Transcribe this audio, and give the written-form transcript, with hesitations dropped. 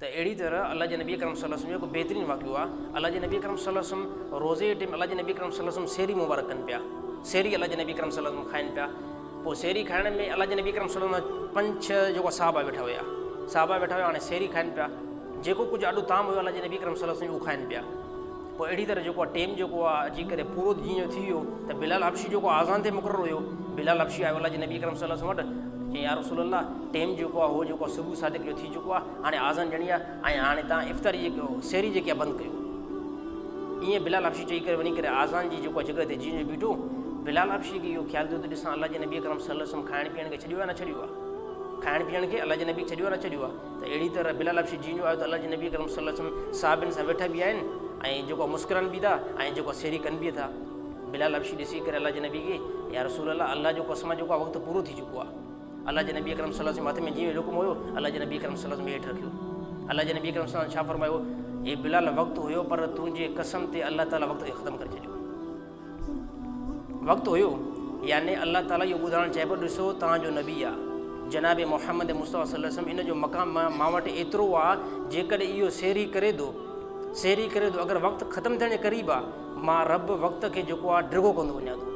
ته اهڙي طرح الله جي نبي اڪرم صلي الله عليه وسلم جو هڪ بهترين واقعو آهي. الله جي نبي اڪرم صلي الله عليه وسلم روزي جي ٽيم الله جي نبي اڪرم صلي الله عليه وسلم سحري مبارڪ ڪن پيا. سحري الله جي نبي اڪرم صلي الله عليه وسلم کائن پيا. پوء سحري کائڻ ۾ الله جي نبي اڪرم صلي الله عليه وسلم پنج ڇهه جيڪو صحابه ويٺا هيا. صحابه ويٺا هيا هاڻي سحري کائن پيا. جيڪو ڪجهه آڏو طعام هيو الله جي نبي اڪرم صلي الله عليه وسلم اهو کائن پيا. پوء اهڙي طرح جيڪو آهي ٽيم جيڪو آهي اچي ڪري پورو جيئن جو ٿي ويو ته بلال حبشي جيڪو آذان تي مقرر هيو. بلال حبشي آيو الله جي نبي اڪرم صلي الله عليه وسلم وٽ، چيائين يا رسول الله ٽيم جيڪو آهي اهو جيڪو آهي صبح صادق جو ٿي چڪو آهي، هاڻي آذان ڏيڻي آهي ۽ هاڻي توهان افطاري جيڪي سحري جيڪي آهي بند ڪيو. ائين بلال حبشي چئي ڪري وڃي ڪري آذان جي جيڪو آهي جڳهه تي جيئن جو بيٺو، بلال حبشي کي اهو خيال ٿيو ته ڏسان الله جي نبي اڪرم صلي الله عليه وسلم کائڻ پيئڻ کي ڇڏيو آهي نه ڇڏيو آهي؟ کائڻ پيئڻ کي الله جي نبي ڇڏيو آهي نه ڇڏيو آهي؟ ته اهڙي طرح بلال حبشي جيئن جو آيو ته الله جي نبي اڪرم صلي الله عليه وسلم صحابين سان ويٺا به آهن ۽ جيڪو مسڪرن به ٿا ۽ جيڪو سحري ڪن به ٿا. بلال حبشي ڏسي ڪري الله جي نبي کي يا رسول الله الله جو قسم آهي جيڪو وقت پورو ٿي چڪو آهي. الله جي نبي اڪرم صلي الله عليه وسلم هٿ ۾ جيئن لقمو هيو الله جي نبي اڪرم صلي الله عليه وسلم هيٺ رکيو. الله جي نبي اڪرم صلي الله عليه وسلم ڇا فرمايو اي بلال وقت هيو پر تنهنجي قسم تي الله تعالي وقت کي ختم ڪري ڇڏيو. وقت هيو يعني الله تعالي اهو ٻڌائڻ چاهي پيو ڏسو توهان جو نبي آ جناب محمد مصطفيٰ صلي الله عليه وسلم ان جو مقام مان وٽ ايترو آ جيڪڏهن اهو سحري ڪري ٿو سحري ڪري ٿو اگر وقت ختم ٿيڻ جي قريب آ مان رب وقت کي جيڪو آ ڊگهو ڪندو وڃان ٿو.